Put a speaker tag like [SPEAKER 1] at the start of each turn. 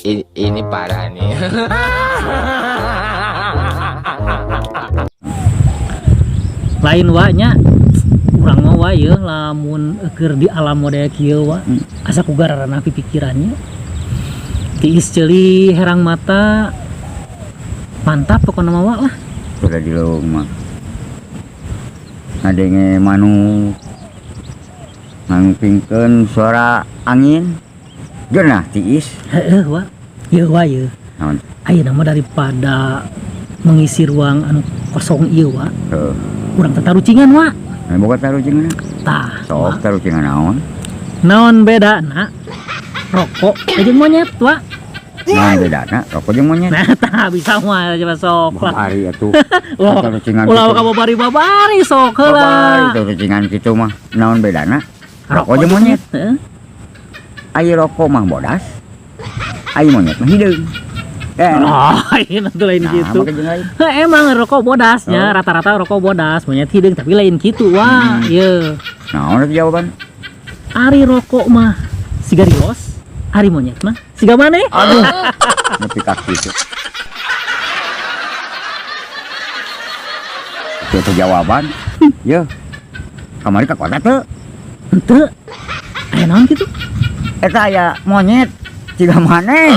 [SPEAKER 1] Ini parah nih.
[SPEAKER 2] Lain wa nya urang mah wa ye lamun keur di alam model kieu wa asa ku gararana pipikirannya tiis ceuli herang mata mantap pokona mah wa lah.
[SPEAKER 3] Udah di leuweung mah ngadenge manuk ngangupingkeun suara angin geunah tiis.
[SPEAKER 2] Heeh wa ieu wa ieu.
[SPEAKER 3] Naon?
[SPEAKER 2] Ayeuna mah daripada mengisi ruang anu kosong ieu wa.
[SPEAKER 3] Heeh.
[SPEAKER 2] Urang teh tarucingan wa.
[SPEAKER 3] Nah, boga tarucingan?
[SPEAKER 2] Tah.
[SPEAKER 3] Sok tarucingan naon?
[SPEAKER 2] Naon bedana rokok jeung monyet wa?
[SPEAKER 3] Naon bedana rokok jeung monyet?
[SPEAKER 2] Nah, tah bisa mah coba sok lah.
[SPEAKER 3] Babari atuh.
[SPEAKER 2] Wah,
[SPEAKER 3] tarucingan
[SPEAKER 2] ulah
[SPEAKER 3] kitu.
[SPEAKER 2] ka babari-babari sok
[SPEAKER 3] Babari
[SPEAKER 2] heula.
[SPEAKER 3] tarucingan kitu mah. Naon bedana rokok jeung monyet?
[SPEAKER 2] Heeh.
[SPEAKER 3] Ai rokok mah bodas. Ai monyet mah hideung.
[SPEAKER 2] Oh, ini tuh lain
[SPEAKER 3] Nah,
[SPEAKER 2] gitu.
[SPEAKER 3] make jeung lain.
[SPEAKER 2] Heh, emang rokok bodasnya,
[SPEAKER 3] Oh.
[SPEAKER 2] rata-rata rokok bodas, monyet hideung tapi lain gitu wah, ieu.
[SPEAKER 3] Naon eta jawaban?
[SPEAKER 2] Ari rokok mah siga rios, ari monyet mah siga maneh.
[SPEAKER 3] Aduh. Nepi ka kitu. Itu teh jawaban. Yeuh. Kamari ka kota teu?
[SPEAKER 2] Henteu. Aya naon kitu?
[SPEAKER 3] Eta aya monyet siga maneh.